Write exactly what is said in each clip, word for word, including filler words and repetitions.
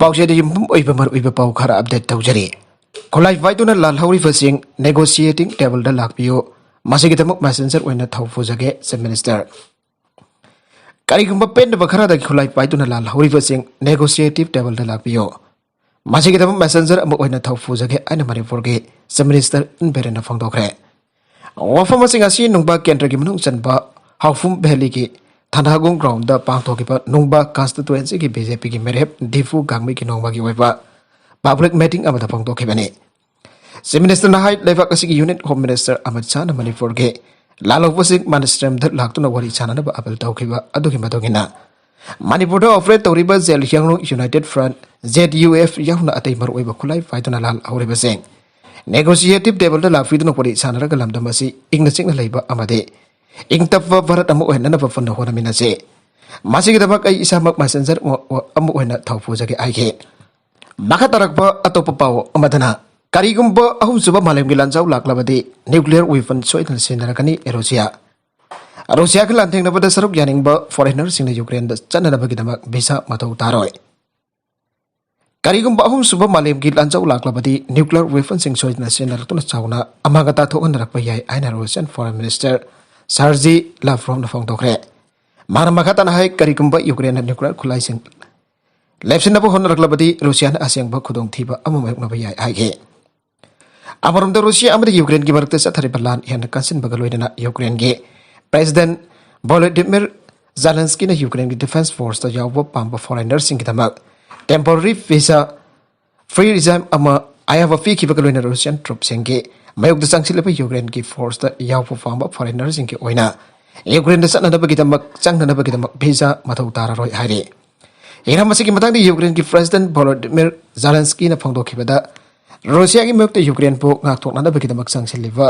ꯄꯥꯎꯆꯦꯗ ꯌꯨꯝꯐꯝ ꯑꯣꯏꯕ ꯃꯔꯨꯑꯣꯏꯕ ꯄꯥꯎ ꯈꯔ ꯑꯞꯗꯦꯠ ꯇꯧꯖꯔꯤ꯫ ꯈꯨꯠꯂꯥꯏ ꯄꯥꯏꯗꯨꯅ ꯂꯥꯜꯍꯧꯔꯤꯕꯁꯤꯡ ꯅꯦꯒꯣꯁꯤꯌꯦꯇꯤꯡ ꯇꯦꯕꯜꯗ ꯂꯥꯛꯄꯤꯌꯨ, ꯃꯁꯤꯒꯤꯗꯃꯛ ꯃꯦꯁꯦꯟꯖꯔ ꯑꯣꯏꯅ ꯊꯧ ꯄꯨꯖꯒꯦ, ꯆꯤꯐ ꯃꯤꯅꯤꯁꯇꯔ꯫ ꯀꯔꯤꯒꯨꯝꯕ ꯄꯦꯟꯗꯕ ꯈꯔꯗꯒꯤ ꯈꯨꯠꯂꯥꯏ ꯄꯥꯏꯗꯨꯅ ꯂꯥꯜꯍꯧꯔꯤꯕꯁꯤꯡ ꯅꯦꯒꯣꯁꯤꯌꯦꯇꯤꯞ ꯇꯦꯕꯜꯗ ꯂꯥꯛꯄꯤꯌꯨ, ꯃꯁꯤꯒꯤꯗꯃꯛ ꯃꯦꯁꯦꯟꯖꯔ ꯑꯃ ꯑꯣꯏꯅ ꯊꯧ ꯄꯨꯖꯒꯦ ꯍꯥꯏꯅ ꯃꯅꯤꯄꯨꯔꯒꯤ ꯆꯤꯐ ꯃꯤꯅꯤꯁꯇꯔ ꯑꯦꯟ ꯕꯤꯔꯦꯟꯅ ꯐꯣꯡꯗꯣꯛꯈ꯭ꯔꯦ꯫ ꯋꯥꯐꯝ ꯑꯁꯤꯡ ꯑꯁꯤ ꯅꯨꯡꯕꯥ ꯀꯦꯟꯗ꯭ꯔꯒꯤ ꯃꯅꯨꯡ ꯆꯟꯕ ꯍꯥꯎꯐꯨꯝ ꯚꯦꯂꯤꯒꯤ ꯊꯅꯥꯒꯨꯝ ꯒ꯭ꯔꯥꯎꯟꯗ ꯄꯥꯡꯊꯣꯛꯈꯤꯕ ꯅꯨꯡꯕꯥ ꯀꯟꯁꯇꯤꯇꯨꯋꯦꯟꯁꯤꯒꯤ ꯕꯤ ꯖꯦ ꯄꯤꯒꯤ ꯃꯤꯔꯦꯞ ꯗꯤꯐꯨ ꯒꯥꯡꯃꯩꯒꯤ ꯅꯣꯡꯃꯒꯤ ꯑꯣꯏꯕ ꯄꯕ꯭ꯂꯤꯛ ꯃꯤꯇꯤꯡ ꯑꯃꯗ ꯐꯣꯡꯗꯣꯛꯈꯤꯕꯅꯤ꯫ ꯆꯤꯐ ꯃꯤꯅꯤꯁꯇꯔꯅ ꯍꯥꯏ, ꯂꯩꯕꯥꯛ ꯑꯁꯤꯒꯤ ꯌꯨꯅꯤꯌꯟ ꯍꯣꯝ ꯃꯤꯅꯤꯁꯇꯔ ꯑꯃꯤꯠ ꯁꯥꯍꯅ ꯃꯅꯤꯄꯨꯔꯒꯤ ꯂꯥꯜꯍꯧꯕꯁꯤꯡ ꯃꯅꯤꯁꯇ꯭ꯔꯤꯌꯝꯗ ꯂꯥꯛꯇꯨꯅ ꯋꯥꯔꯤ ꯁꯥꯅꯅꯕ ꯑꯄꯤꯜ ꯇꯧꯈꯤꯕ ꯑꯗꯨꯒꯤ ꯃꯇꯨꯡ ꯏꯟꯅ, ꯃꯅꯤꯄꯨꯔꯗ ꯑꯣꯄꯔꯦꯠ ꯇꯧꯔꯤꯕ Zeliangrong united front, Z U F, ꯌꯥꯎꯅ ꯑꯇꯩ ꯃꯔꯨꯑꯣꯏꯕ ꯈꯨꯠꯂꯥꯏ ꯄꯥꯏꯗꯨꯅ ꯂꯥꯜꯍꯧꯔꯤꯕꯁꯤꯡ ꯅꯦꯒꯣꯁꯤꯌꯦꯇꯤꯞ ꯇꯦꯕꯜꯗ ꯂꯥꯛꯄꯤꯗꯨꯅ ꯋꯥꯔꯤ ꯁꯥꯅꯔꯒ ꯂꯝꯗꯝ ꯑꯁꯤ ꯏꯪꯅ ꯆꯤꯛꯅ ꯂꯩꯕ ꯑꯃꯗꯤ ꯏꯪ ꯇꯞꯄ ꯚꯥꯔꯠ ꯑꯃ ꯑꯣꯏꯍꯟꯅꯅꯕ ꯄꯨꯟꯅ ꯍꯣꯠꯅꯃꯤꯟꯅꯁꯤ꯫ ꯃꯁꯤꯒꯤꯗꯃꯛ ꯑꯩ ꯏꯁꯥꯃꯛ ꯃꯦꯁꯦꯟꯖꯔ ꯑꯃ ꯑꯃ ꯑꯣꯏꯅ ꯊꯧ ꯄꯨꯖꯒꯦ ꯍꯥꯏꯈꯤ꯫ ꯃꯈꯥ ꯇꯥꯔꯛꯄ ꯑꯇꯣꯞꯄ ꯄꯥꯎ ꯑꯃꯗꯅ, ꯀꯔꯤꯒꯨꯝꯕ ꯑꯍꯨꯝꯁꯨꯕ ꯃꯥꯂꯦꯝꯒꯤ ꯂꯥꯟꯖꯥꯎ ꯂꯥꯛꯂꯕꯗꯤ ꯅ꯭ꯌꯨꯀ꯭ꯂꯤꯌꯔ ꯋꯦꯄꯟ ꯁꯣꯏꯗꯅ ꯁꯤꯖꯤꯟꯅꯔꯛꯀꯅꯤ ꯔꯨꯁꯤꯌꯥ꯫ ꯔꯨꯁꯤꯌꯥꯒ ꯂꯥꯟꯊꯦꯡꯅꯕꯗ ꯁꯔꯨꯛ ꯌꯥꯅꯤꯡꯕ ꯐꯣꯔꯦꯅꯔꯁꯤꯡꯅ ꯌꯨꯀ꯭ꯔꯦꯟꯗ ꯆꯠꯅꯅꯕꯒꯤꯗꯃꯛ ꯚꯤꯁꯥ ꯃꯊꯧ ꯇꯥꯔꯣꯏ꯫ ꯀꯔꯤꯒꯨꯝꯕ ꯑꯍꯨꯝꯁꯨꯕ ꯃꯥꯂꯦꯝꯒꯤ ꯂꯥꯟꯖꯥꯎ ꯂꯥꯛꯂꯕꯗꯤ ꯅ꯭ꯌꯨꯀ꯭ꯂꯤꯌꯔ ꯋꯦꯄꯟꯁꯤꯡ ꯁꯣꯏꯗꯅ ꯁꯤꯖꯤꯟꯅꯔꯛꯇꯨꯅ ꯆꯥꯎꯅ ꯑꯃꯥꯡ ꯑꯇꯥ ꯊꯣꯛꯍꯟꯅꯔꯛꯄ ꯌꯥꯏ ꯍꯥꯏꯅ ꯔꯨꯁꯤꯌꯥꯟ ꯐꯣꯔꯦꯟ ꯃꯤꯅꯤꯁꯇꯔ ꯁꯥꯔꯖꯤ ꯂꯥꯚ꯭ꯔꯣꯚꯅ ꯐꯣꯡꯗꯣꯛꯈ꯭ꯔꯦ꯫ ꯃꯍꯥꯛꯅ ꯃꯈꯥ ꯇꯥꯅ ꯍꯥꯏ, ꯀꯔꯤꯒꯨꯝꯕ ꯌꯨꯀ꯭ꯔꯦꯟꯅ ꯅ꯭ꯌꯨꯀ꯭ꯂꯤꯌꯔ ꯈꯨꯠꯂꯥꯏꯁꯤꯡ ꯂꯦꯞꯁꯤꯟꯅꯕ ꯍꯣꯠꯅꯔꯛꯂꯕꯗꯤ ꯔꯨꯁꯤꯌꯥꯅ ꯑꯁꯦꯡꯕ ꯈꯨꯗꯣꯡꯊꯤꯕ ꯑꯃ ꯃꯥꯌꯣꯛꯅꯕ ꯌꯥꯏ ꯍꯥꯏꯈꯤ꯫ ꯑꯃꯔꯣꯝꯗ ꯔꯨꯁꯤꯌꯥ ꯑꯃꯗꯤ ꯌꯨꯀ꯭ꯔꯦꯟꯒꯤ ꯃꯔꯛꯇ ꯆꯠꯊꯔꯤꯕ ꯂꯥꯟ ꯍꯦꯟꯅ ꯀꯟꯁꯤꯟꯕꯒ ꯂꯣꯏꯅꯅ ꯌꯨꯀ꯭ꯔꯦꯟꯒꯤ ꯄ꯭ꯔꯦꯁꯤꯗꯦꯟꯠ ꯚꯣꯂꯣꯗꯤꯃꯤꯔ ꯖꯦꯂꯦꯟꯁꯀꯤꯅ ꯌꯨꯀ꯭ꯔꯦꯟꯒꯤ ꯗꯤꯐꯦꯟꯁ ꯐꯣꯔꯁꯇ ꯌꯥꯎꯕ ꯄꯥꯝꯕ ꯐꯣꯔꯦꯅꯔꯁꯤꯡꯒꯤꯗꯃꯛ ꯇꯦꯝꯄꯣꯔꯔꯤ ꯚꯤꯁꯥ ꯐ꯭ꯔꯤ ꯔꯤꯖꯥꯏꯝ ꯑꯃ ꯑꯌꯥꯕ ꯄꯤꯈꯤꯕꯒ ꯂꯣꯏꯅꯅ ꯔꯨꯁꯤꯌꯥꯟ ꯇ꯭ꯔꯨꯞꯁꯤꯡꯒꯤ ꯃꯥꯌꯣꯛꯇ ꯆꯪꯁꯤꯜꯂꯤꯕ ꯌꯨꯀ꯭ꯔꯦꯟꯒꯤ ꯐꯣꯔꯁꯇ ꯌꯥꯎꯕ ꯄꯥꯝꯕ ꯐꯣꯔꯦꯅꯔꯁꯤꯡꯒꯤ ꯑꯣꯏꯅ ꯌꯨꯀ꯭ꯔꯦꯟꯗ ꯆꯠꯅꯅꯕꯒꯤꯗꯃꯛ, ꯆꯪꯅꯅꯕꯒꯤꯗꯃꯛ ꯚꯤꯁꯥ ꯃꯊꯧ ꯇꯥꯔꯔꯣꯏ ꯍꯥꯏꯔꯤ꯫ ꯍꯤꯔꯝ ꯑꯁꯤꯒꯤ ꯃꯇꯥꯡꯗ ꯌꯨꯀ꯭ꯔꯦꯟꯒꯤ ꯄ꯭ꯔꯦꯁꯤꯗꯦꯟꯠ ꯚꯣꯂꯣꯗꯤꯃꯤꯔ ꯖꯦꯂꯦꯟꯁꯀꯤꯅ ꯐꯣꯡꯗꯣꯛꯈꯤꯕꯗ, ꯔꯨꯁꯤꯌꯥꯒꯤ ꯃꯥꯌꯣꯛꯇ ꯌꯨꯀ꯭ꯔꯦꯟꯕꯨ ꯉꯥꯛꯊꯣꯛꯅꯅꯕꯒꯤꯗꯃꯛ ꯆꯪꯁꯤꯜꯂꯤꯕ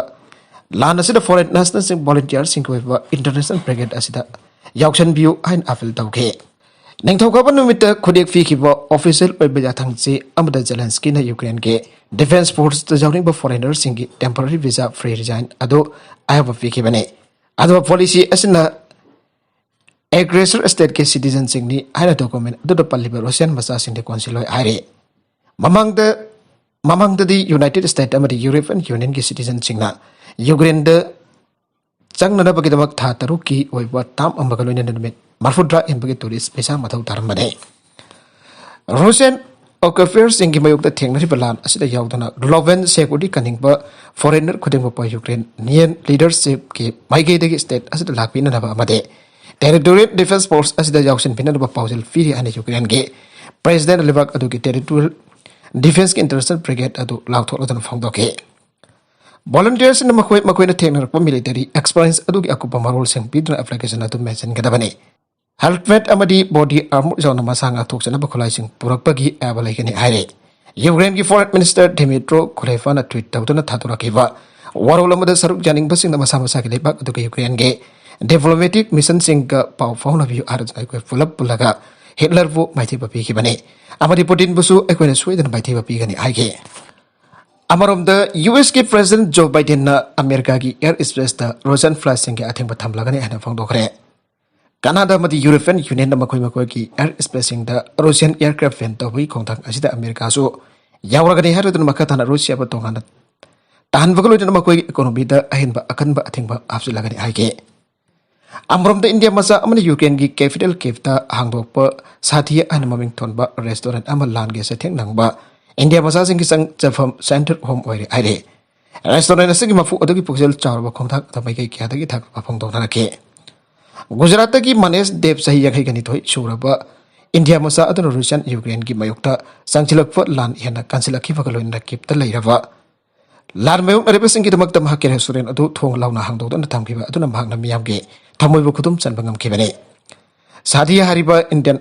ꯂꯥꯟ ꯑꯁꯤꯗ ꯐꯣꯔꯦꯟ ꯅꯦꯁꯅꯦꯜꯁꯤꯡ ꯚꯣꯂꯨꯟꯇꯤꯌꯔꯁꯤꯡꯒꯤ ꯑꯣꯏꯕ ꯏꯟꯇꯔꯅꯦꯁꯅꯦꯜ ꯕ꯭ꯔꯤꯒꯦꯗ ꯑꯁꯤꯗ ꯌꯥꯎꯁꯟꯕꯤꯌꯨ ꯍꯥꯏꯅ ꯑꯄꯤꯜ ꯇꯧꯈꯤ꯫ ꯅꯤꯡꯊꯧꯀꯥꯕ ꯅꯨꯃꯤꯠꯇ ꯈꯨꯗꯦꯛ ꯄꯤꯈꯤꯕ ꯑꯣꯐꯤꯁꯤꯌꯦꯜ ꯑꯣꯏꯕ ꯌꯥꯊꯪꯁꯤ ꯑꯃꯗ ꯖꯦꯂꯦꯟꯁꯀꯤꯅ ꯌꯨꯀ꯭ꯔꯦꯟꯒꯤ defence ꯐꯣꯔꯁꯇ ꯌꯥꯎꯅꯤꯡꯕ ꯐꯣꯔꯦꯅꯔꯁꯤꯡꯒꯤ temporary visa free resign ꯑꯗꯨ ꯑꯌꯥꯕ ꯄꯤꯈꯤꯕꯅꯤ꯫ ꯑꯗꯨꯒ ꯄꯣꯂꯤꯁꯤ ꯑꯁꯤꯅ ꯑꯦꯒ꯭ꯔꯦꯁꯔ ꯁ꯭ꯇꯦꯠꯀꯤ ꯁꯤꯇꯤꯖꯟꯁꯤꯡꯅꯤ ꯍꯥꯏꯅ ꯗꯣꯀꯨꯃꯦꯟ ꯑꯗꯨꯗ ꯄꯜꯂꯤꯕ ꯔꯨꯁꯤꯌꯥꯟ ꯃꯆꯥꯁꯤꯡꯗꯤ ꯀꯣꯟꯁꯤꯜꯂꯣꯏ ꯍꯥꯏꯔꯤ꯫ ꯃꯃꯥꯡꯗ ꯃꯃꯥꯡꯗꯗꯤ ꯌꯨꯅꯥꯏꯇꯦꯗ ꯁ꯭ꯇꯦꯠ ꯑꯃꯗꯤ ꯌꯨꯔꯣꯄꯤꯌꯟ ꯌꯨꯅꯤꯌꯟꯒꯤ ꯁꯤꯇꯤꯖꯟꯁꯤꯡꯅ ꯌꯨꯀ꯭ꯔꯦꯟꯗ ꯆꯪꯅꯅꯕꯒꯤꯗꯃꯛ ꯊꯥ ꯇꯔꯨꯛꯀꯤ ꯑꯣꯏꯕ ꯇꯥꯝ ꯑꯃꯒ ꯂꯣꯏꯅꯅ ꯅꯨꯃꯤꯠ ꯃꯔꯤꯐꯨꯇꯔꯥ ꯍꯦꯟꯕꯒꯤ ꯇꯨꯔꯤꯁ ꯚꯤꯁꯥ ꯃꯊꯧ ꯇꯥꯔꯝꯕꯅꯤ꯫ ꯔꯨꯁꯤꯌꯥꯟ ꯑꯣꯀ꯭ꯌꯨꯄꯔꯁꯤꯡꯒꯤ ꯃꯥꯌꯣꯛꯇ ꯊꯦꯡꯅꯔꯤꯕ ꯂꯥꯟ ꯑꯁꯤꯗ ꯌꯥꯎꯗꯨꯅ ꯒ꯭ꯂꯣꯕꯦꯜ ꯁꯦꯀ꯭ꯌꯨꯔꯤꯇꯤ ꯀꯟꯅꯤꯡꯕ ꯐꯣꯔꯦꯟꯅꯔ ꯈꯨꯗꯤꯡꯃꯛꯄꯨ ꯌꯨꯀ꯭ꯔꯦꯟꯅꯤꯌꯟ ꯂꯤꯗꯔꯁꯤꯞꯀꯤ ꯃꯥꯏꯀꯩꯗꯒꯤ ꯁ꯭ꯇꯦꯠ ꯑꯁꯤꯗ ꯂꯥꯛꯄꯤꯅꯅꯕ ꯑꯃꯗꯤ ꯇꯦꯔꯤꯇꯣꯔꯤꯌꯦꯜ ꯗꯤꯐꯦꯟꯁ ꯐꯣꯔꯁ ꯑꯁꯤꯗ ꯌꯥꯎꯁꯤꯟꯕꯤꯅꯅꯕ ꯄꯥꯎꯖꯦꯜ ꯄꯤꯔꯤ ꯍꯥꯏꯅ ꯌꯨꯀ꯭ꯔꯦꯟꯒꯤ ꯄ꯭ꯔꯦꯁꯤꯗꯦꯟꯠ ꯂꯩꯕꯥꯛ ꯑꯗꯨꯒꯤ ꯇꯦꯔꯤꯇꯣꯔꯤꯌꯦꯜ ꯗꯤꯐꯦꯟꯁꯀꯤ ꯏꯟꯇꯔꯅꯦꯁꯅꯦꯜ ꯕ꯭ꯔꯤꯒꯦꯗ ꯑꯗꯨ ꯂꯥꯎꯊꯣꯛꯂꯗꯨꯅ ꯐꯣꯡꯗꯣꯛꯈꯤ꯫ ꯚꯣꯂꯨꯟꯇꯤꯌꯔꯁꯤꯡꯅ ꯃꯈꯣꯏ ꯃꯈꯣꯏꯅ ꯊꯦꯡꯅꯔꯛꯄ ꯃꯤꯂꯤꯇꯔꯤ ꯑꯦꯛꯁꯄꯤꯔꯤꯌꯦꯟꯁ ꯑꯗꯨꯒꯤ ꯑꯀꯨꯞꯄ ꯃꯔꯣꯜꯁꯤꯡ ꯄꯤꯗꯨꯅ ꯑꯦꯄ꯭ꯂꯤꯀꯦꯁꯟ ꯑꯗꯨ ꯃꯦꯟꯁꯤꯟꯒꯗꯕꯅꯤ꯫ ꯍꯦꯜꯃꯦꯠ ꯑꯃꯗꯤ ꯕꯣꯗꯤ ꯑꯥꯔꯃꯔ ꯌꯥꯎꯅ ꯃꯁꯥ ꯉꯥꯛꯊꯣꯛꯆꯅꯕ ꯈꯨꯠꯂꯥꯏꯁꯤꯡ ꯄꯨꯔꯛꯄꯒꯤ ꯑꯌꯥꯕ ꯂꯩꯒꯅꯤ ꯍꯥꯏꯔꯤ꯫ ꯌꯨꯀ꯭ꯔꯦꯟꯒꯤ ꯐꯣꯔꯦꯟ ꯃꯤꯅꯤꯁꯇꯔ ꯗꯤꯃꯤꯇ꯭ꯔꯣ ꯀꯨꯂꯦꯕꯥꯅ ꯇ꯭ꯋꯤꯠ ꯇꯧꯗꯨꯅ ꯊꯥꯗꯣꯔꯛꯈꯤꯕ ꯋꯥꯔꯣꯜ ꯑꯃꯗ ꯁꯔꯨꯛ ꯌꯥꯅꯤꯡꯕꯁꯤꯡꯅ ꯃꯁꯥ ꯃꯁꯥꯒꯤ ꯂꯩꯕꯥꯛ ꯑꯗꯨꯒ ꯌꯨꯀ꯭ꯔꯦꯟꯒꯤ ꯗꯤꯄ꯭ꯂꯣꯃꯦꯇꯤꯛ ꯃꯤꯁꯟꯁꯤꯡꯒ ꯄꯥꯎ ꯐꯥꯎꯅꯕꯤꯌꯨ ꯍꯥꯏꯔꯗꯨꯅ ꯑꯩꯈꯣꯏ ꯄꯨꯂꯞ ꯄꯨꯜꯂꯒ ꯍꯤꯠꯂꯔꯕꯨ ꯃꯥꯏꯊꯤꯕ ꯄꯤꯈꯤꯕꯅꯤ ꯑꯃꯗꯤ ꯄꯨꯇꯤꯟꯕꯨꯁꯨ ꯑꯩꯈꯣꯏꯅ ꯁꯣꯏꯗꯅ ꯃꯥꯏꯊꯤꯕ ꯄꯤꯒꯅꯤ ꯍꯥꯏꯈꯤ꯫ ꯑꯃꯔꯣꯝꯗ ꯌꯨ ꯑꯦꯁꯀꯤ ꯄ꯭ꯔꯦꯁꯤꯗꯦꯟꯠ ꯖꯣ ꯕꯥꯏꯗꯦꯟꯅ ꯑꯃꯦꯔꯤꯀꯥꯒꯤ ꯑꯦꯌꯔ ꯁ꯭ꯄꯦꯁꯇ ꯔꯨꯁꯤꯌꯥꯟ ꯐ꯭ꯂꯥꯏꯠꯁꯤꯡꯒꯤ ꯑꯊꯤꯡꯕ ꯊꯝꯂꯒꯅꯤ ꯍꯥꯏꯅ ꯐꯣꯡꯗꯣꯛꯈ꯭ꯔꯦ꯫ ꯀꯅꯥꯗꯥ ꯑꯃꯗꯤ ꯌꯨꯔꯣꯄꯤꯌꯟ ꯌꯨꯅꯤꯌꯟꯅ ꯃꯈꯣꯏ ꯃꯈꯣꯏꯒꯤ ꯑꯦꯌꯔ ꯁ꯭ꯄꯦꯁꯁꯤꯡꯗ ꯔꯨꯁꯤꯌꯥꯟ ꯑꯦꯌꯔꯀ꯭ꯔꯥꯐ ꯕꯦꯟ ꯇꯧꯕꯒꯤ ꯈꯣꯡꯊꯥꯡ ꯑꯁꯤꯗ ꯑꯃꯦꯔꯤꯀꯥꯁꯨ ꯌꯥꯎꯔꯒꯅꯤ ꯍꯥꯏꯔꯗꯨꯅ ꯃꯈꯥ ꯇꯥꯅ ꯔꯨꯁꯤꯌꯥꯕꯨ ꯇꯣꯉꯥꯟꯅ ꯇꯥꯍꯟꯕꯒ ꯂꯣꯏꯅꯅ ꯃꯈꯣꯏꯒꯤ ꯏꯀꯣꯅꯣꯃꯤꯗ ꯑꯍꯦꯟꯕ ꯑꯀꯟꯕ ꯑꯊꯤꯡꯕ ꯍꯥꯞꯆꯤꯜꯂꯒꯅꯤ ꯍꯥꯏꯈꯤ꯫ ꯑꯃꯔꯣꯝꯗ ꯏꯟꯗꯤꯌꯥ ꯃꯆꯥ ꯑꯃꯅ ꯌꯨꯀ꯭ꯔꯦꯟꯒꯤ ꯀꯦꯄꯤꯇꯦꯜ ꯀꯤꯚꯇ ꯍꯥꯡꯗꯣꯛꯄ ꯁꯥꯊꯤꯌꯥ ꯍꯥꯏꯅ ꯃꯃꯤꯡ ꯊꯣꯟꯕ ꯔꯦꯁꯇꯨꯔꯦꯟꯠ ꯑꯃ ꯂꯥꯟꯒꯤ ꯆꯩꯊꯦꯡ ꯅꯪꯕ ꯏꯟꯗꯤꯌꯥ ꯃꯆꯥꯁꯤꯡꯒꯤ ꯆꯪ ꯆꯐꯝ ꯁꯦꯟꯇꯔ ꯍꯣꯝ ꯑꯣꯏꯔꯦ ꯍꯥꯏꯔꯦ꯫ ꯔꯦꯁꯇꯨꯔꯦꯟꯠ ꯑꯁꯤꯒꯤ ꯃꯄꯨ ꯑꯗꯨꯒꯤ ꯄꯨꯛꯆꯦꯜ ꯆꯥꯎꯔꯕ ꯈꯣꯡꯊꯥꯡ ꯑꯗꯨ ꯃꯥꯏꯀꯩ ꯀꯌꯥꯗꯒꯤ ꯊꯥꯒꯠꯄ ꯐꯣꯡꯗꯣꯛꯅꯔꯛꯈꯤ꯫ ꯒꯨꯖꯔꯥꯠꯇꯒꯤ ꯃꯅꯦꯁ ꯗꯦꯕ ꯆꯍꯤ ꯌꯥꯡꯈꯩꯒ ꯅꯤꯊꯣꯏ ꯁꯨꯔꯕ ꯏꯟꯗꯤꯌꯥ ꯃꯆꯥ ꯑꯗꯨꯅ ꯔꯨꯁꯤꯌꯥꯟ ꯌꯨꯀ꯭ꯔꯦꯟꯒꯤ ꯃꯥꯌꯣꯛꯇ ꯆꯪꯁꯤꯜꯂꯛꯄ ꯂꯥꯟ ꯍꯦꯟꯅ ꯀꯟꯁꯤꯜꯂꯛꯈꯤꯕꯒ ꯂꯣꯏꯅꯅ ꯀꯤꯞꯇ ꯂꯩꯔꯕ ꯂꯥꯟ ꯃꯥꯌꯣꯛꯅꯔꯤꯕꯁꯤꯡꯒꯤꯗꯃꯛꯇ ꯃꯍꯥꯛꯀꯤ ꯔꯦꯁꯇꯨꯔꯦꯟꯠ ꯑꯗꯨ ꯊꯣꯡ ꯂꯥꯎꯅ ꯍꯥꯡꯗꯣꯛꯇꯨꯅ ꯊꯝꯈꯤꯕ ꯑꯗꯨꯅ ꯃꯍꯥꯛꯅ ꯃꯤꯌꯥꯝꯒꯤ ꯊꯃꯣꯏꯕꯨ ꯈꯨꯗꯨꯝ ꯆꯟꯕ ꯉꯝꯈꯤꯕꯅꯤ꯫ ꯁꯥꯗꯤꯌꯥ ꯍꯥꯏꯔꯤꯕ ꯏꯟꯗꯤꯌꯟ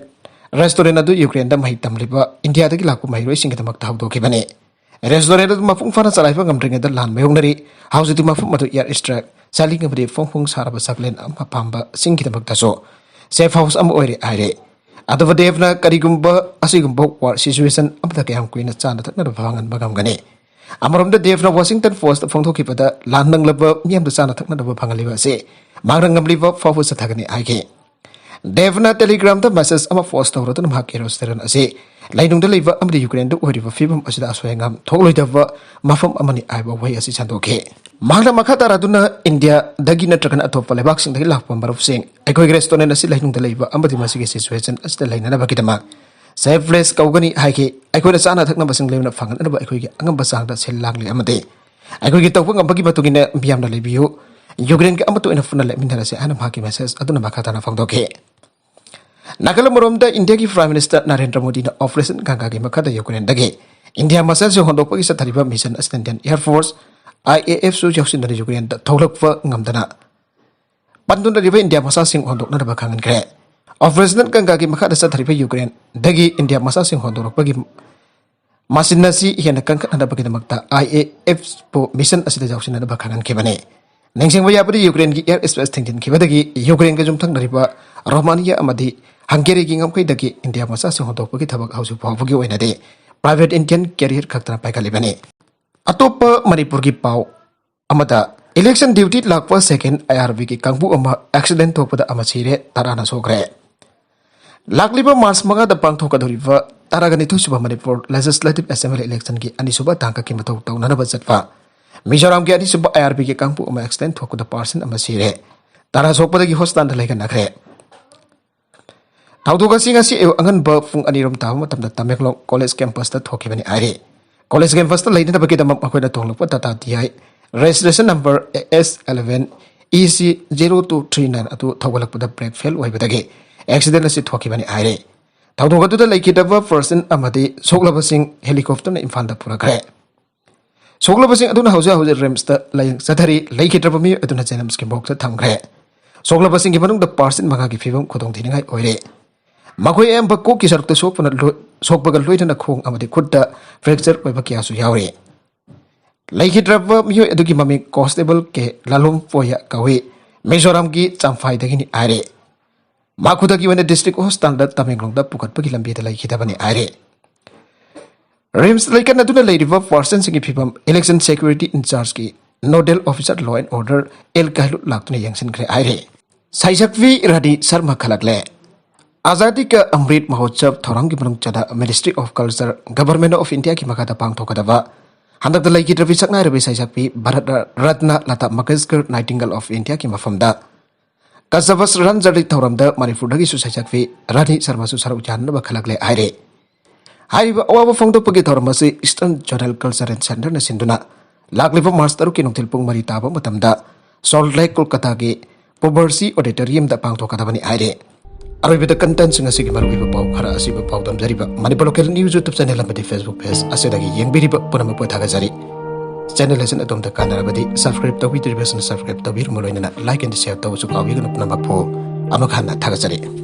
ꯔꯦꯁꯇꯨꯔꯦꯟꯠ ꯑꯗꯨ ꯌꯨꯀ꯭ꯔꯦꯟꯗ ꯃꯍꯩ ꯇꯝꯂꯤꯕ ꯏꯟꯗꯤꯌꯥꯗꯒꯤ ꯂꯥꯛꯄ ꯃꯍꯩꯔꯣꯏꯁꯤꯡꯒꯤꯗꯃꯛꯇ ꯍꯧꯗꯣꯛꯈꯤꯕꯅꯤ꯫ ꯔꯦꯁꯇꯨꯔꯦꯟꯠ ꯑꯗꯨ ꯃꯄꯨꯡ ꯐꯥꯅ ꯆꯂꯥꯏꯕ ꯉꯝꯗ꯭ꯔꯤꯉꯩꯗ ꯂꯥꯟ ꯃꯥꯌꯣꯛꯅꯔꯤ꯫ ꯍꯧꯖꯤꯛꯇꯤ ꯃꯐꯝ ꯑꯗꯨ ꯑꯦꯌꯔ ꯁ꯭ꯇ꯭ꯔꯥꯏꯛ, ꯁꯥꯏꯂꯤꯡ ꯑꯃꯗꯤ ꯐꯣꯡ ꯐꯣꯡ ꯁꯥꯔꯕ ꯆꯥꯛꯂꯦꯟ ꯑꯃ ꯄꯥꯝꯕꯁꯤꯡꯒꯤꯗꯃꯛꯇꯁꯨ ꯁꯦꯐ ꯍꯥꯎꯁ ꯑꯃ ꯑꯣꯏꯔꯦ ꯍꯥꯏꯔꯦ꯫ ꯑꯗꯨꯕꯨ ꯗꯦꯕꯅ ꯀꯔꯤꯒꯨꯝꯕ ꯑꯁꯤꯒꯨꯝꯕ ꯋꯥꯔ ꯁꯤꯆꯨꯋꯦꯁꯟ ꯑꯃꯗ ꯀꯌꯥꯝ ꯀꯨꯏꯅ ꯆꯥꯅ ꯊꯛꯅꯅꯕ ꯐꯪꯍꯟꯕ ꯉꯝꯒꯅꯤ? ꯑꯃꯔꯣꯝꯗ ꯗꯦꯕꯅ ꯋꯥꯁꯤꯡꯇꯟ ꯄꯣꯁꯇ ꯐꯣꯡꯗꯣꯛꯈꯤꯕꯗ ꯂꯥꯟ ꯅꯪꯂꯕ ꯃꯤꯌꯥꯝꯗ ꯆꯥꯅ ꯊꯛꯅꯅꯕ ꯐꯪꯍꯜꯂꯤꯕ ꯑꯁꯤ ꯃꯥꯡꯅ ꯉꯝꯂꯤꯕ ꯐꯥꯎꯕ ꯆꯠꯊꯒꯅꯤ ꯍꯥꯏꯈꯤ꯫ ꯗꯦꯕꯅ Telegram-ꯗ message ꯑꯃ post ꯇꯧꯔꯗꯨꯅ ꯃꯍꯥꯛꯀꯤ restaurant ꯑꯁꯤ ꯂꯩꯅꯨꯡꯗ ꯂꯩꯕ ꯑꯃꯗꯤ ꯌꯨꯀ꯭ꯔꯦꯟꯗ ꯑꯣꯏꯔꯤꯕ ꯐꯤꯕꯝ ꯑꯁꯤꯗ ꯑꯁꯣꯏ ꯑꯉꯥꯝ ꯊꯣꯛꯂꯣꯏꯗꯕ ꯃꯐꯝ ꯑꯃꯅꯤ ꯍꯥꯏꯕ ꯋꯥꯍꯩ ꯑꯁꯤ ꯁꯟꯗꯣꯛꯈꯤ꯫ ꯃꯍꯥꯛꯅ ꯃꯈꯥ ꯇꯥꯔꯗꯨꯅ ꯏꯟꯗꯤꯌꯥꯗꯒꯤ ꯅꯠꯇ꯭ꯔꯒꯅ ꯑꯇꯣꯞꯄ ꯂꯩꯕꯥꯛꯁꯤꯡꯗꯒꯤ ꯂꯥꯛꯄ ꯃꯔꯨꯞꯁꯤꯡ ꯑꯩꯈꯣꯏꯒꯤ restaurant ꯑꯁꯤ ꯂꯩꯅꯨꯡꯗ ꯂꯩꯕ ꯑꯃꯗꯤ ꯃꯁꯤꯒꯤ situation ꯑꯁꯤꯗ ꯂꯩꯅꯅꯕꯒꯤꯗꯃꯛ safe place ꯀꯧꯒꯅꯤ ꯍꯥꯏꯈꯤ꯫ ꯑꯩꯈꯣꯏꯅ ꯆꯥꯅ ꯊꯛꯅꯕꯁꯤꯡ ꯂꯦꯝꯅ ꯐꯪꯍꯟꯅꯕ ꯑꯩꯈꯣꯏꯒꯤ ꯑꯉꯝꯕ ꯆꯥꯡꯗ ꯁꯤꯜ ꯂꯥꯡꯂꯤ ꯑꯃꯗꯤ ꯑꯩꯈꯣꯏꯒꯤ ꯇꯧꯕ ꯉꯝꯕꯒꯤ ꯃꯇꯨꯡ ꯏꯟꯅ ꯃꯤꯌꯥꯝꯅ ꯂꯩꯕꯤꯌꯨ꯫ ꯌꯨꯀ꯭ꯔꯦꯟꯒ ꯑꯃꯠꯇ ꯑꯣꯏꯅ ꯄꯨꯟꯅ ꯂꯦꯞꯃꯤꯟꯅꯔꯁꯤ ꯍꯥꯏꯅ ꯃꯍꯥꯛꯀꯤ message ꯑꯗꯨꯅ ꯃꯈꯥ ꯇꯥꯅ ꯐꯣꯡꯗꯣꯛꯈꯤ꯫ ꯅꯥꯀꯜ ꯑꯃꯔꯣꯝꯗ ꯏꯟꯗꯤꯌꯥꯒꯤ Prime Minister ꯅꯔꯦꯟꯗ꯭ꯔ ꯃꯣꯗꯤꯅ Operation ꯒꯪꯒꯥꯒꯤ ꯃꯈꯥꯗ ꯌꯨꯀ꯭ꯔꯦꯟꯗꯒꯤ ꯏꯟꯗꯤꯌꯥ ꯃꯆꯥꯁꯤꯡ ꯍꯣꯟꯗꯣꯛꯄꯒꯤ ꯆꯠꯊꯔꯤꯕ mission ꯑꯁꯤꯗ Indian Air Force, I A F ꯁꯨ ꯌꯥꯎꯁꯤꯟꯗꯨꯅ ꯌꯨꯀ꯭ꯔꯦꯟꯗ ꯊꯣꯛꯂꯛꯄ ꯉꯝꯗꯅ ꯄꯟꯗꯨꯅ ꯂꯩꯔꯤꯕ ꯏꯟꯗꯤꯌꯥ ꯃꯆꯥꯁꯤꯡ ꯍꯣꯟꯗꯣꯛꯅꯅꯕ ꯈꯪꯍꯟꯈ꯭ꯔꯦ꯫ Operation ꯒꯪꯒꯥꯒꯤ ꯃꯈꯥꯗ ꯆꯠꯊꯔꯤꯕ ꯌꯨꯀ꯭ꯔꯦꯟꯗꯒꯤ ꯏꯟꯗꯤꯌꯥ ꯃꯆꯥꯁꯤꯡ ꯍꯣꯟꯗꯣꯔꯛꯄꯒꯤ ꯃꯁꯤꯟ ꯑꯁꯤ ꯍꯦꯟꯅ ꯀꯟꯈꯠꯅꯅꯕꯒꯤꯗꯃꯛꯇ I A F ꯄꯨ mission ꯑꯁꯤꯗ ꯌꯥꯎꯁꯤꯟꯅꯅꯕ ꯈꯪꯍꯟꯈꯤꯕꯅꯤ꯫ ꯅꯤꯡꯁꯤꯡꯕ ꯌꯥꯕꯗꯤ ꯌꯨꯀ꯭ꯔꯦꯟꯒꯤ air space ꯊꯤꯡꯖꯤꯟꯈꯤꯕꯗꯒꯤ ꯌꯨꯀ꯭ꯔꯦꯟꯒ ꯌꯨꯝꯊꯪꯅꯔꯤꯕ ꯔꯣꯃꯥꯅꯤꯌꯥ ꯑꯃꯗꯤ ꯍꯪꯒꯦꯔꯤꯒꯤ ꯉꯝꯈꯩꯗꯒꯤ ꯏꯟꯗꯤꯌꯥ ꯃꯆꯥꯁꯤꯡ ꯍꯣꯟꯗꯣꯛꯄꯒꯤ ꯊꯕꯛ ꯍꯧꯖꯤꯛ ꯐꯥꯎꯕꯒꯤ ꯑꯣꯏꯅꯗꯤ private Indian carrier ꯈꯛꯇꯅ ꯄꯥꯏꯈꯠꯂꯤꯕꯅꯤ꯫ ꯑꯇꯣꯞꯄ ꯃꯅꯤꯄꯨꯔꯒꯤ ꯄꯥꯎ ꯑꯃꯗ, election duty ꯂꯥꯛꯄ second I R B ꯒꯤ ꯀꯥꯡꯕꯨ ꯑꯃ accident ꯊꯣꯛꯄꯗ ꯑꯃ ꯁꯤꯔꯦ, ꯇꯔꯥꯅ ꯁꯣꯛꯈ꯭ꯔꯦ꯫ ꯂꯥꯛꯂꯤꯕ March ꯃꯉꯥꯗ ꯄꯥꯡꯊꯣꯛꯀꯗꯧꯔꯤꯕ ꯇꯔꯥꯒ ꯅꯤꯊꯣꯏ ꯁꯨꯕ ꯃꯅꯤꯄꯨꯔ Legislative Assembly election ꯒꯤ ꯑꯅꯤꯁꯨꯕ ꯇꯥꯡꯀꯛꯀꯤ ꯃꯊꯧ ꯇꯧꯅꯅꯕ ꯆꯠꯄ ꯃꯤꯖꯣꯔꯥꯝꯒꯤ ꯑꯅꯤꯁꯨꯕ I R B ꯒꯤ ꯀꯥꯡꯕꯨ ꯑꯃ accident ꯊꯣꯛꯄꯗ person ꯑꯃ ꯁꯤꯔꯦ, ꯇꯔꯥ ꯁꯣꯛꯄꯗꯒꯤ hospital ꯗ ꯂꯩꯉꯟꯅꯈ꯭ꯔꯦ꯫ ꯊꯧꯗꯣꯛ ꯑꯁꯤ ꯉꯁꯤ ꯑꯌꯨꯛ ꯑꯉꯟꯕ ꯄꯨꯡ ꯑꯅꯤꯔꯣꯝ ꯇꯥꯕ ꯃꯇꯝꯗ ꯇꯃꯦꯡꯂꯣꯡ college campus ꯇ ꯊꯣꯛꯈꯤꯕꯅꯤ ꯍꯥꯏꯔꯤ꯫ College campus ꯇ ꯂꯩꯅꯅꯕꯒꯤꯗꯃꯛ ꯃꯈꯣꯏꯅ ꯇꯣꯡꯂꯛꯄ Tata T I registration number S eleven E C zero two three nine ꯑꯗꯨ ꯊꯧꯒꯠꯂꯛꯄꯗ brake fail ꯑꯣꯏꯕꯗꯒꯤ accident ꯑꯁꯤ ꯊꯣꯛꯈꯤꯕꯅꯤ ꯍꯥꯏꯔꯤ꯫ ꯊꯧꯗꯣꯛ ꯑꯗꯨꯗ ꯂꯩꯈꯤꯗꯕ person ꯑꯃꯗꯤ ꯁꯣꯛꯂꯕꯁꯤꯡ helicopter ꯅ ꯏꯝꯐꯥꯜꯗ ꯄꯨꯔꯛꯈ꯭ꯔꯦ꯫ ꯁꯣꯛꯂꯕꯁꯤꯡ ꯑꯗꯨꯅ ꯍꯧꯖꯤꯛ ꯍꯧꯖꯤꯛ RIMS ꯇ ꯂꯥꯌꯦꯡ ꯆꯠꯊꯔꯤ꯫ ꯂꯩꯈꯤꯗ꯭ꯔꯕ ꯃꯤꯑꯣꯏ ꯑꯗꯨꯅ JNIMS ꯀꯤ morgue ꯇ ꯊꯝꯈ꯭ꯔꯦ꯫ ꯁꯣꯛꯂꯕꯁꯤꯡꯒꯤ ꯃꯅꯨꯡꯗ person ꯃꯉꯥꯒꯤ ꯐꯤꯕꯝ ꯈꯨꯗꯣꯡꯊꯤꯅꯤꯡꯉꯥꯏ ꯑꯣꯏꯔꯦ꯫ ꯃꯈꯣꯏ ꯑꯌꯥꯝꯕ ꯀꯣꯛꯀꯤ ꯁꯔꯨꯛꯇ ꯁꯣꯛꯄꯅ ꯂꯣꯏ-, ꯁꯣꯛꯄꯒ ꯂꯣꯏꯅꯅ ꯈꯣꯡ ꯑꯃꯗꯤ ꯈꯨꯠꯇ fracture ꯑꯣꯏꯕ ꯀꯌꯥꯁꯨ ꯌꯥꯎꯔꯤ꯫ ꯂꯩꯈꯤꯗ꯭ꯔꯕ ꯃꯤꯑꯣꯏ ꯑꯗꯨꯒꯤ ꯃꯃꯤꯡ Constable K ꯂꯥꯂꯣꯝ ꯄꯣꯌꯥ ꯀꯧꯏ, ꯃꯤꯖꯣꯔꯥꯝꯒꯤ ꯆꯝꯐꯥꯏꯗꯒꯤꯅꯤ ꯍꯥꯏꯔꯦ꯫ ꯃꯥ ꯈꯨꯗꯛꯀꯤ ꯑꯣꯏꯅ district hospital ꯗ ꯇꯃꯦꯡꯂꯣꯡꯗ ꯄꯨꯈꯠꯄꯒꯤ ꯂꯝꯕꯤꯗ ꯂꯩꯈꯤꯗꯕꯅꯤ ꯍꯥꯏꯔꯦ꯫ RIMS ꯂꯩꯀꯠꯅꯗꯨꯅ ꯂꯩꯔꯤꯕ person ꯁꯤꯡꯒꯤ ꯐꯤꯕꯝ election security in charge ꯀꯤ nodal officer law and order L ꯀꯥꯏꯂꯨꯠ ꯂꯥꯛꯇꯨꯅ ꯌꯦꯡꯁꯤꯟꯈ꯭ꯔꯦ ꯍꯥꯏꯔꯦ꯫ ꯁꯩꯁꯛꯄꯤ ꯔꯥꯅꯤ ꯁꯔꯃ ꯈꯜꯂꯛꯂꯦ꯫ ꯑꯖꯥꯗꯤ ꯀ ꯑꯃ꯭ꯔꯤꯠ ꯃꯍꯣꯠꯁꯕ ꯊꯧꯔꯝꯒꯤ ꯃꯅꯨꯡ ꯆꯟꯅ Ministry of Culture, Government of Indiaꯒꯤ ꯃꯈꯥꯗ ꯄꯥꯡꯊꯣꯛꯀꯗꯕ ꯍꯟꯗꯛꯇ ꯂꯩꯈꯤꯗ꯭ꯔꯕꯤ ꯁꯛꯅꯥꯏꯔꯕꯤ ꯁꯩꯁꯛꯄꯤ ꯚꯥꯔꯠ ꯔꯠꯅ ꯂꯇꯥ ꯃꯪꯒꯦꯁꯀꯔ Nightingale of Indiaꯒꯤ ꯃꯐꯝꯗ ꯀꯁꯕꯁ ꯔꯟꯖꯔꯤ ꯊꯧꯔꯝꯗ ꯃꯅꯤꯄꯨꯔꯗꯒꯤꯁꯨ ꯁꯩꯁꯛꯄꯤ ꯔꯥꯅꯤ ꯁꯔꯃꯁꯨ ꯁꯔꯨꯛ ꯌꯥꯅꯅꯕ ꯈꯜꯂꯛꯂꯦ ꯍꯥꯏꯔꯦ꯫ ꯍꯥꯏꯔꯤꯕ ꯑꯋꯥꯕ ꯐꯣꯡꯗꯣꯛꯄꯒꯤ ꯊꯧꯔꯝ ꯑꯁꯤ Eastern Zonal Cultural Centreꯅ ꯁꯤꯟꯗꯨꯅ ꯂꯥꯛꯂꯤꯕ ꯃꯥꯔꯆ ꯇꯔꯨꯛꯀꯤ ꯅꯨꯡꯊꯤꯜ ꯄꯨꯡ ꯃꯔꯤ ꯇꯥꯕ ꯃꯇꯝꯗ Salt Lake, ꯀꯣꯜꯀꯇꯥꯒꯤ Poverty Auditoriumꯗ ꯄꯥꯡꯊꯣꯛꯀꯗꯕꯅꯤ ꯍꯥꯏꯔꯦ꯫ ꯑꯔꯣꯏꯕꯗ content ꯁꯤꯡ ꯑꯁꯤꯒꯤ ꯃꯔꯨꯑꯣꯏꯕ ꯄꯥꯎ ꯈꯔ ꯑꯁꯤꯕꯨ ꯄꯥꯎꯗꯝꯖꯔꯤꯕ Manipur Local News YouTube channel ꯑꯃꯗꯤ Facebook page ꯑꯁꯤꯗꯒꯤ ꯌꯦꯡꯕꯤꯔꯤꯕ ꯄꯨꯝꯅꯃꯛꯄꯨ ꯊꯥꯒꯠꯆꯔꯤ꯫ Channel ꯑꯁꯤꯅ ꯑꯗꯣꯝꯗ ꯀꯥꯟꯅꯔꯕꯗꯤ subscribe ꯇꯧꯕꯤꯗ꯭ꯔꯤꯕꯁꯤꯡꯅ subscribe ꯇꯧꯕꯤꯔꯝꯃ ꯂꯣꯏꯅꯅ like and share ꯇꯧꯕꯁꯨ ꯀꯥꯎꯕꯤꯒꯅꯨ꯫ ꯄꯨꯝꯅꯃꯛꯄꯨ ꯑꯃꯨꯛ ꯍꯟꯅ ꯊꯥꯒꯠꯆꯔꯤ꯫